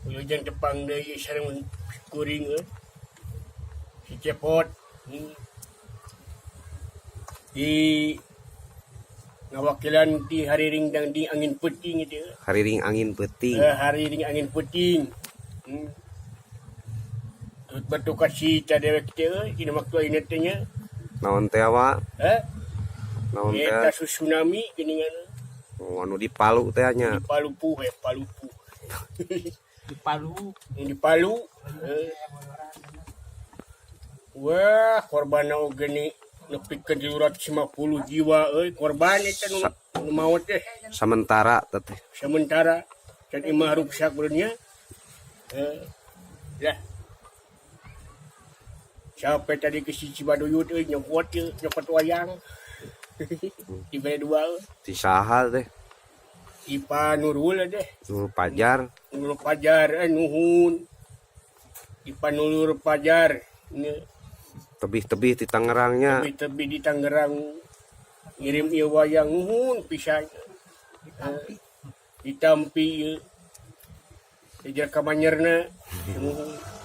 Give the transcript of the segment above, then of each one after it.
Wilujeng tepang deui sareng kuring euy. Si Cepot. Di ngawakilan di Hariring dan di Angin Peuting itu. Hariring Angin Peuting. Hariring Angin Peuting. Turut berduka cita dewek teh euy dina waktu ayeuna teh nya. Naon teh, Wa? Eh? Naon teh? Eta tsunami geuningan. Oh, anu di Palu teh nya. Di Palu, eh, Palupu. Di Palu. Di Palu. Eh. Wah, korban oge ni nepikeun 350 jiwa euy korban eta nu nu maot teh. Sementara teh. Sementara can imah ruksak nya. Eh. Lah. Sampai tadi ke si Cibaduyut euy nyokot ieu, nyokot wayang. Dibere dua euy. Di saha teh? Ipa Nurul deh. Nurul Pajar. Nurul Pajar, eh, nuhun. Ipa Nurul Pajar. Ini Tebih-tebih di Tangerangnya. Tebih-tebih di Tangerang ngirim ieu wayang, nuhun pisan. Ditampi. Ditampi ieu. Dijer ka manyerna. Nuhun.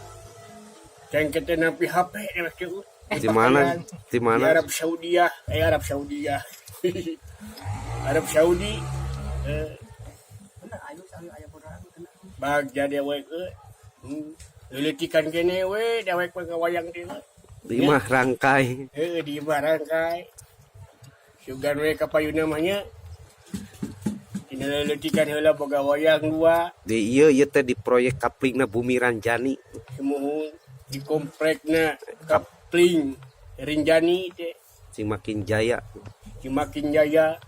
Cengket teh nampi HP dewek teh. Di mana? Di Di mana? Arab Saudiah, eh, Arab Saudiah. Arab Saudi. Eh, Bener ayu ayu aya bodoran bener. Bagja dewek euy. Leuletikan kene we dewek mah wayang teh. Di imah rangkai. Heuh, di imah rangkai. Sugan we ka payuna mah nya. Dina leuletikan heula boga wayang dua. Di ieu ieu teh di proyek kaplingna Bumi Ranjani. Sumuhun di komplekna Kapling Rinjani teh. Sing makin jaya. Semakin jaya,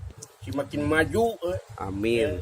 semakin maju. Amin.